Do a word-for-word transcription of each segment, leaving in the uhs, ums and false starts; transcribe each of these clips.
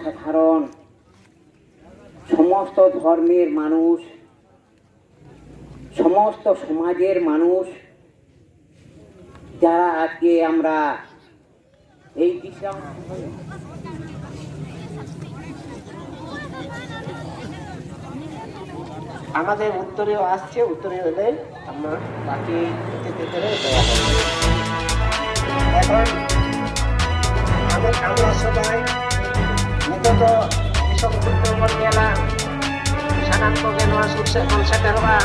সাধারণ সমস্ত ধর্মের মানুষ, সমস্ত সমাজের মানুষ, যারা আজকে আমরা এই বিশ্রাম আমাদের উত্তরীয় আসছে, উত্তরীয় এলে আমরা বাকি অতিথিদেরও দেওয়া হবে। এখন আমি, আমরা সবাই ᱱᱤᱛᱚᱜ ᱫᱚ ᱫᱤᱥᱚᱢ ᱠᱷᱩᱱᱴᱟᱹᱣ ᱵᱚᱱ ᱧᱮᱞᱟ᱾ ᱥᱟᱱᱟᱢ ᱠᱚᱜᱮ ᱱᱚᱣᱟ ᱥᱩᱨ ᱥᱮᱫ ᱵᱚᱱ ᱥᱮᱴᱮᱨᱚᱜᱼᱟ᱾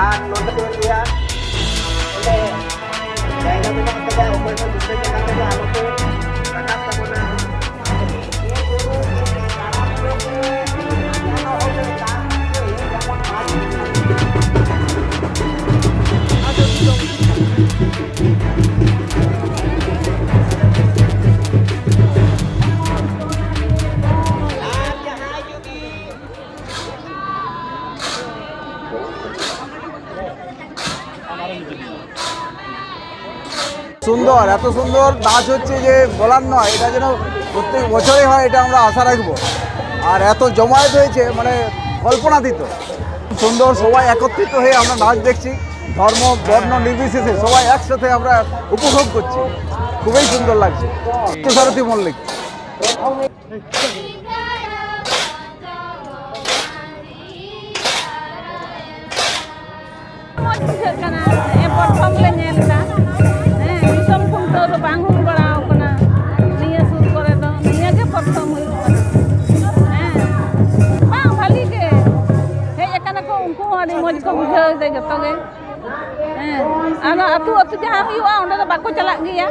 ᱟᱨ ᱱᱚᱰᱮ ᱫᱚ ᱞᱟᱹᱭᱟ, ᱚᱸᱰᱮ ᱡᱟᱭᱜᱟ ᱢᱮᱱᱟᱜ ᱟᱠᱟᱫᱟ, ᱚᱠᱚᱭ ᱦᱚᱸ ᱫᱤᱥᱟᱹ ᱡᱟᱭᱜᱟ ᱛᱮᱫᱚ ᱟᱞᱚ ᱠᱚ ᱨᱟᱠᱟᱵ ᱛᱟᱵᱚᱱᱟ᱾ সুন্দর, এত সুন্দর নাচ হচ্ছে যে বলার নয়। এটা যেন প্রত্যেক বছরই হয়, এটা আমরা আশা রাখবো। আর এত জমায়েত হয়েছে, মানে, কল্পনাতীত। সুন্দর, সবাই একত্রিত হয়ে আমরা নাচ দেখছি, ধর্ম বর্ণ নির্বিশেষে সবাই একসাথে আমরা উপভোগ করছি। খুবই সুন্দর লাগছে। সারথী মল্লিক। ᱢᱚᱡᱽ ᱵᱩᱡᱷᱟᱹᱜ ᱠᱟᱱᱟ᱾ ᱮ, ᱯᱨᱚᱛᱷᱚᱢ ᱞᱮ ᱧᱮᱞ ᱮᱫᱟ᱾ ᱦᱮᱸ, ᱫᱤᱥᱚᱢ ᱠᱷᱩᱱᱴᱟᱹᱣ ᱫᱚ ᱵᱟᱝ ᱦᱩᱭ ᱵᱟᱲᱟ ᱟᱠᱟᱱᱟ ᱱᱤᱭᱟᱹ ᱥᱩᱨ ᱠᱚᱨᱮ ᱫᱚ᱾ ᱱᱤᱭᱟᱹ ᱜᱮ ᱯᱨᱚᱛᱷᱚᱢ ᱦᱩᱭᱩᱜ ᱠᱟᱱᱟ᱾ ᱦᱮᱸ, ᱵᱟᱝ, ᱵᱷᱟᱹᱞᱤ ᱜᱮ᱾ ᱦᱮᱡ ᱟᱠᱟᱱᱟ ᱠᱚ, ᱩᱱᱠᱩ ᱦᱚᱸ ᱟᱹᱰᱤ ᱢᱚᱡᱽ ᱠᱚ ᱵᱩᱡᱷᱟᱹᱣ ᱮᱫᱟ ᱡᱚᱛᱚ ᱜᱮ᱾ ᱦᱮᱸ, ᱟᱫᱚ ᱟᱹᱛᱩ ᱟᱹᱛᱩ ᱡᱟᱦᱟᱸ ᱦᱩᱭᱩᱜᱼᱟ, ᱚᱸᱰᱮ ᱫᱚ ᱵᱟᱠᱚ ᱪᱟᱞᱟᱜ ᱜᱮᱭᱟ,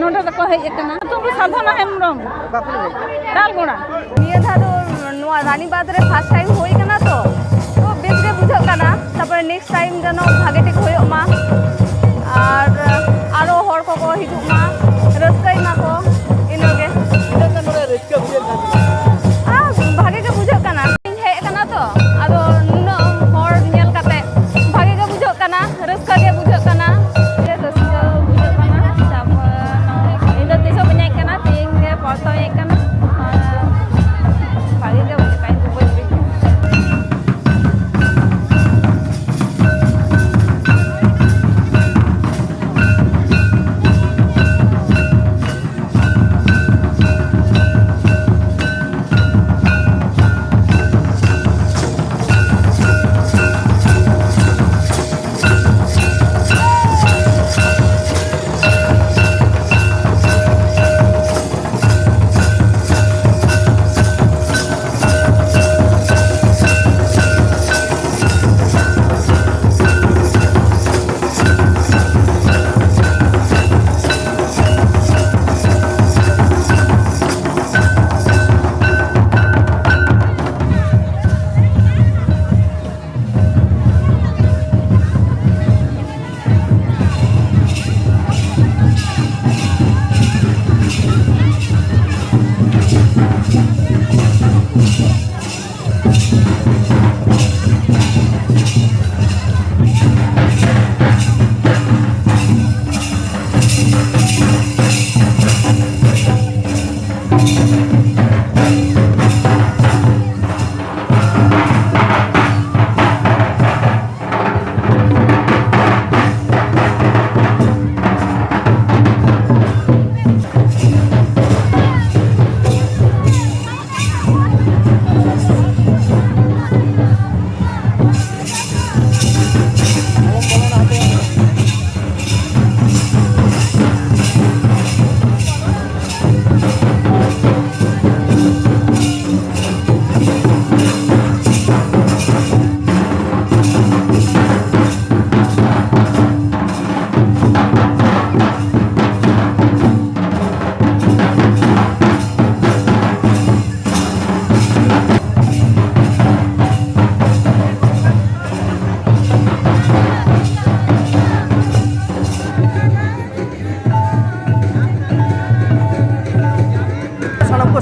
ᱱᱚᱸᱰᱮ ᱫᱚᱠᱚ ᱦᱮᱡ ᱟᱠᱟᱱᱟ᱾ ᱧᱩᱛᱩᱢ ᱫᱚ ᱥᱟᱫᱷᱚᱱᱟ ᱦᱮᱢᱵᱨᱚᱢ᱾ ᱚᱠᱟ ᱠᱷᱚᱱ ᱦᱮᱡ? ᱛᱟᱞᱜᱚᱲᱟ᱾ ᱱᱤᱭᱟᱹ ᱫᱷᱟᱣ ᱫᱚ ᱱᱚᱣᱟ ᱨᱟᱱᱤᱵᱟᱸᱫᱷ ᱨᱮ ᱯᱷᱟᱥᱴ ᱴᱟᱭᱤᱢ ᱦᱩᱭ ᱠᱟᱱᱟ ᱛᱚ, ᱛᱚ ᱵᱮᱥ ᱜᱮ ᱵᱩᱡᱷᱟᱹᱜ ᱠᱟᱱᱟ᱾ ᱛᱟᱨᱯᱚᱨᱮ ᱱᱮᱠᱥᱴ ᱴᱟᱭᱤᱢ ᱡᱮᱱᱚ ᱵᱷᱟᱜᱮ ᱴᱷᱤᱠ ᱦᱩᱭᱩᱜ ᱢᱟ᱾ ᱟᱨ ᱟᱨᱚ ᱦᱚᱲ ᱠᱚᱠᱚ ᱦᱤᱡᱩᱜ ᱢᱟ, ᱨᱟᱹᱥᱠᱟᱹᱭ ᱢᱟᱠᱚ, ᱤᱱᱟᱹᱜᱮ᱾ ᱛᱤᱱᱟᱹᱜ ᱜᱟᱱ ᱱᱚᱰᱮ ᱨᱟᱹᱥᱠᱟᱹ ᱵᱩᱡᱷᱟᱹᱜ ᱠᱟᱱ ᱛᱟᱵᱤᱱᱟ? ᱟᱨ ᱵᱷᱟᱜᱮ ᱜᱮ ᱵᱩᱡᱷᱟᱹᱜ ᱠᱟᱱᱟ᱾ ᱤᱧ ᱦᱮᱡ ᱟᱠᱟᱱᱟ ᱛᱚ, ᱟᱫᱚ ᱱᱩᱱᱟᱹᱜ ᱦᱚᱲ ᱧᱮᱞ ᱠᱟᱛᱮ ᱵᱷᱟᱜᱮ ᱜᱮ ᱵᱩᱡᱷᱟᱹᱜ ᱠᱟᱱᱟ, ᱨᱟᱹᱥᱠᱟᱹ ᱜᱮ ᱵᱩᱡᱷᱟᱹᱜ ᱠᱟᱱᱟ᱾ ᱨᱟᱹᱥᱠᱟᱹ ᱵᱩᱡᱷᱟᱹᱜ ᱠᱟᱱᱟ᱾ ᱛᱟᱨᱯᱚᱨ ᱤᱧ ᱫᱚ ᱛᱤᱥ ᱦᱚᱸ ᱵᱟᱹᱧ ᱦᱮᱡ ᱠᱟᱱᱟ, ᱛᱮᱦᱮᱧ ᱜᱮ ᱯᱨᱚᱛᱷᱚᱢ ᱦᱮᱡ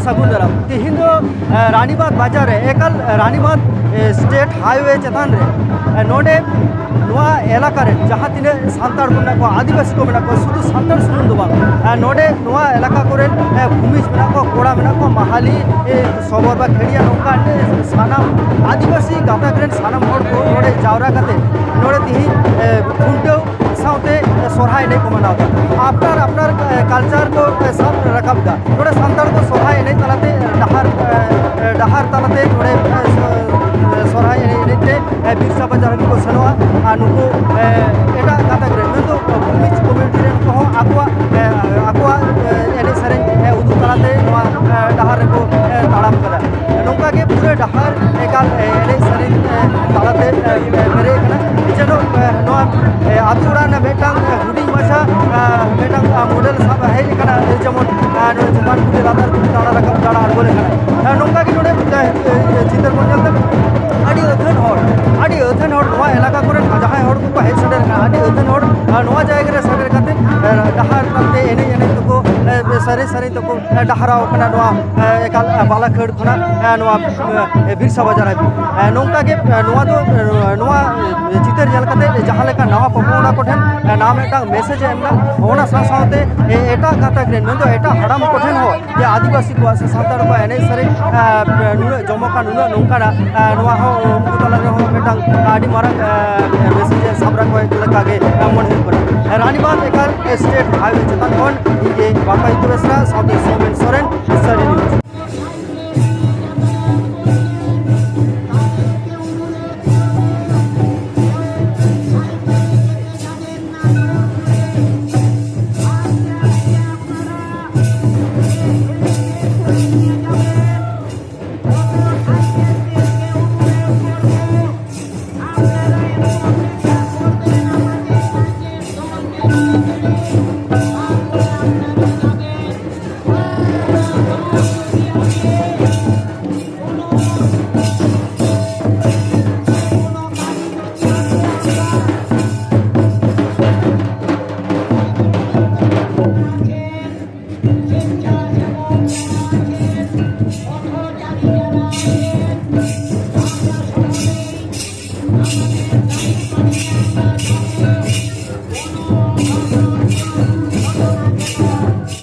ᱥᱟᱹᱜᱩᱱ ᱫᱟᱨᱟᱢ᱾ ᱛᱤᱦᱤᱧ ᱫᱚ, ᱮ, ᱨᱟᱱᱤᱵᱟᱸᱫᱷ ᱵᱟᱡᱟᱨ ᱨᱮ, ᱮᱠᱟᱞ, ᱮ, ᱨᱟᱱᱤᱵᱟᱸᱫᱷ, ᱮ, ᱥᱴᱮᱴ ᱦᱟᱭᱣᱮ ᱪᱮᱛᱟᱱ ᱨᱮ, ᱮ, ᱱᱚᱰᱮ ᱱᱚᱣᱟ ᱮᱞᱟᱠᱟ ᱨᱮ ᱡᱟᱦᱟᱸ ᱛᱤᱱᱟᱹᱜ ᱥᱟᱱᱛᱟᱲ ᱠᱚ ᱢᱮᱱᱟᱜ ᱠᱚᱣᱟ, ᱟᱹᱫᱤᱵᱟᱹᱥᱤ ᱠᱚ ᱢᱮᱱᱟᱜ ᱠᱚᱣᱟ, ᱥᱩᱫᱷᱩ ᱥᱟᱱᱛᱟᱲ ᱥᱩᱢᱩᱝ ᱫᱚ ᱵᱟᱝ, ᱮ, ᱱᱚᱰᱮ ᱱᱚᱣᱟ ᱮᱞᱟᱠᱟ ᱠᱚᱨᱮᱱ, ᱮ, ᱵᱷᱩᱢᱤᱡᱽ ᱢᱮᱱᱟᱜ ᱠᱚᱣᱟ, ᱠᱚᱲᱟ ᱢᱮᱱᱟᱜ ᱠᱚᱣᱟ, ᱢᱟᱦᱟᱞᱤ, ᱮ, ᱥᱚᱵᱚᱨ ᱵᱟ ᱠᱷᱮᱲᱤᱭᱟ, ᱱᱚᱝᱠᱟᱱ, ᱮ, ᱥᱟᱱᱟᱢ ᱟᱹᱫᱤᱵᱟᱹᱥᱤ ᱜᱟᱛᱟᱠ ᱨᱮᱱ ᱥᱟᱱᱟᱢ ᱦᱚᱲ ᱠᱚ ᱱᱚᱰᱮ ᱡᱟᱣᱨᱟ ᱠᱟᱛᱮ ᱱᱚᱰᱮ ᱛᱤᱦᱤᱧ, ᱮ, ᱠᱷᱩᱱᱴᱟᱹᱣ ᱥᱟᱶᱛᱮ ᱥᱚᱨᱦᱟᱭ ᱮᱱᱮᱡ ᱠᱚ ᱢᱟᱱᱟᱣ ᱮᱫᱟ᱾ ᱟᱯᱱᱟᱨ ᱟᱯᱱᱟᱨ, ᱮ, ᱠᱟᱞᱪᱟᱨ ᱠᱚ, ᱮ, ᱥᱟᱵ ᱨᱟᱠᱟᱵ ᱮᱫᱟ᱾ ᱱᱚᱰᱮ ᱥᱟᱱᱛᱟᱲ ᱠᱚ ᱥᱚᱨᱦᱟᱭ ᱮᱱᱮᱡ ᱛᱟᱞᱟᱛᱮ, ᱮ, ᱰᱟᱦᱟᱨ, ᱮ, ᱮ, ᱰᱟᱦᱟᱨ ᱛᱟᱞᱟᱛᱮ ᱱᱚᱰᱮ, ᱮ, ᱥᱚ-, ᱮ, ᱥᱚᱨᱦᱟᱭ ᱮᱱᱮᱡ ᱮᱱᱮᱡ ᱛᱮ, ᱮ, ᱵᱤᱨᱥᱟ ᱵᱟᱡᱟᱨ ᱦᱟᱹᱵᱤᱡ ᱠᱚ ᱥᱮᱱᱚᱜᱼᱟ᱾ ᱟᱨ ᱱᱩᱠᱩ, ᱮ, ᱮᱴᱟᱜ ᱜᱟᱛᱟᱠ ᱨᱮᱱ, ᱢᱮᱱᱫᱚ ᱵᱷᱩᱢᱤᱡᱽ ᱠᱚᱢᱤᱭᱩᱱᱤᱴᱤ ᱨᱮᱱ ᱠᱚᱦᱚᱸ ᱟᱠᱚᱣᱟᱜ, ᱮ, ᱟᱠᱚᱣᱟᱜ, ᱮ, ᱮᱱᱮᱡ ᱥᱮᱨᱮᱧ, ᱮ, ᱩᱫᱩᱜ ᱛᱟᱞᱟᱛᱮ ᱱᱚᱣᱟ, ᱮ, ᱰᱟᱦᱟᱨ ᱨᱮᱠᱚ, ᱮ, ᱛᱟᱲᱟᱢ ᱠᱟᱫᱟ᱾ ᱱᱚᱝᱠᱟ ᱜᱮ ᱯᱩᱨᱟᱹ ᱰᱟᱦᱟᱨ ᱮᱠᱟᱞ, ᱮ, ᱮᱱᱮᱡ ᱥᱮᱨᱮᱧ, ᱮ, ᱛᱟᱞᱟᱛᱮ, ᱮ, ᱮ, ᱯᱮᱨᱮᱡ ᱟᱠᱟᱱᱟ᱾ ᱡᱮᱱᱚ, ᱮ, ᱱᱚᱣᱟ, ᱮ, ᱟᱹᱛᱩ ᱚᱲᱟᱜ ᱨᱮᱱᱟᱜ ᱢᱤᱫᱴᱟᱝ, ᱮ, ᱦᱩᱰᱤᱧ ᱢᱟᱪᱷᱟ, ᱮ, ᱢᱤᱫᱴᱟᱝ, ᱮ, ᱢᱚᱰᱮᱞ ᱥᱟᱵ ᱦᱮᱡ ᱟᱠᱟᱱᱟ᱾ ᱮ, ᱡᱮᱢᱚᱱ, ᱮ, ᱱᱚᱣᱟ ᱪᱮᱛᱟᱱ ᱠᱩᱞᱦᱤ ᱞᱟᱛᱟᱨ ᱠᱩᱞᱦᱤ ᱫᱟᱬᱟ ᱨᱟᱠᱟᱵ ᱫᱟᱬᱟ ᱟᱬᱜᱚ ᱞᱮᱠᱟᱱᱟᱜ, ᱮ, ᱱᱚᱝᱠᱟ ᱜᱮ ᱱᱚᱰᱮ, ᱮ, ᱮ, ᱪᱤᱛᱟᱹᱨ ᱵᱚᱱ ᱧᱮᱞ ᱮᱫᱟ᱾ ᱟᱹᱰᱤ ᱟᱹᱛᱷᱟᱹᱱ ᱦᱚᱲ, ᱟᱹᱰᱤ ᱟᱹᱛᱷᱟᱹᱱ ᱦᱚᱲ ᱱᱚᱣᱟ ᱮᱞᱟᱠᱟ ᱠᱚᱨᱮᱱ ᱡᱟᱦᱟᱸᱭ ᱦᱚᱲ ᱠᱚᱠᱚ ᱦᱮᱡ ᱥᱮᱴᱮᱨ ᱟᱠᱟᱱᱟ, ᱟᱹᱰᱤ ᱟᱹᱛᱷᱟᱹᱱ ᱦᱚᱲ, ᱮ, ᱱᱚᱣᱟ ᱡᱟᱭᱜᱟ ᱨᱮ ᱥᱮᱴᱮᱨ ᱠᱟᱛᱮ, ᱮ, ᱰᱟᱦᱟᱨ ᱛᱟᱞᱛᱮ ᱮᱱᱮᱡ ᱮᱱᱮᱡ ᱛᱮᱠᱚ, ᱮ, ᱥᱮᱨᱮᱧ ᱥᱮᱨᱮᱧ ᱛᱮᱠᱚ, ᱮ, ᱰᱟᱦᱟᱨᱟᱣ ᱠᱟᱱᱟ ᱱᱚᱣᱟ, ᱮ, ᱮᱠᱟᱞ, ᱮ, ᱵᱟᱞᱟᱠᱷᱟᱹᱲ ᱠᱷᱚᱱᱟᱜ, ᱮ, ᱱᱚᱣᱟ, ᱮ, ᱵᱤᱨᱥᱟ ᱵᱟᱡᱟᱨ ᱦᱟᱹᱵᱤᱡ᱾ ᱮ, ᱱᱚᱝᱠᱟ ᱜᱮ, ᱮ, ᱱᱚᱣᱟ ᱫᱚ, ᱮ, ᱱᱚᱣᱟ, ᱮ, ᱪᱤᱛᱟᱹᱨ ᱧᱮᱞ ᱠᱟᱛᱮ ᱡᱟᱦᱟᱸ ᱞᱮᱠᱟ ᱱᱟᱣᱟ ᱯᱚᱯᱚᱝᱲᱟ ᱠᱚᱴᱷᱮᱱ, ᱮ, ᱱᱟᱣᱟ ᱢᱤᱫᱴᱟᱝ ᱢᱮᱥᱮᱡᱽ ᱮ ᱮᱢ ᱮᱫᱟ, ᱚᱱᱟ ᱥᱟᱶ ᱥᱟᱶᱛᱮ, ᱮ, ᱮᱴᱟᱜ ᱜᱟᱛᱟᱠ ᱨᱮᱱ, ᱢᱮᱱᱫᱚ ᱮᱴᱟᱜ ᱦᱟᱲᱟᱢ ᱠᱚᱴᱷᱮᱱ ᱦᱚᱸ ᱡᱮ ᱟᱹᱫᱤᱵᱟᱹᱥᱤ ᱠᱚᱣᱟᱜ ᱥᱮ ᱥᱟᱱᱛᱟᱲ ᱠᱚᱣᱟᱜ ᱮᱱᱮᱡ ᱥᱮᱨᱮᱧ, ᱮ, ᱱᱩᱱᱟᱹᱜ ᱡᱚᱢᱚᱠᱟ, ᱱᱩᱱᱟᱹᱜ ᱱᱚᱝᱠᱟᱱᱟ, ᱮ, ᱱᱚᱣᱟ ᱦᱚᱸ ᱩᱱᱠᱩ ᱛᱟᱞᱟ ᱨᱮᱦᱚᱸ ᱢᱤᱫᱴᱟᱝ ᱟᱹᱰᱤ ᱢᱟᱨᱟᱝ, ᱮ, ᱢᱮᱥᱮᱡᱽ ᱮ ᱥᱟᱵ ᱨᱟᱠᱟᱵ ᱞᱮᱠᱟ ᱜᱮ, ᱮ, ᱢᱚᱱᱮ ᱦᱩᱭᱩᱜ ᱠᱟᱱᱟ᱾ ᱨᱟᱱᱤᱵᱟᱸᱫᱷ ᱮᱠᱟᱞ ᱥᱴᱮᱴ ᱦᱟᱭᱣᱮ ᱪᱮᱛᱟᱱ ᱠᱷᱚᱱ ᱤᱧ ᱜᱮ ᱵᱟᱯᱟᱭᱤᱛ ᱵᱮᱥᱨᱟ ᱥᱟᱶᱛᱮ ᱥᱳᱢᱮᱱ ᱥᱚᱨᱮᱱ, ᱥᱟᱹᱨᱤ ᱱᱤᱭᱩᱡᱽ᱾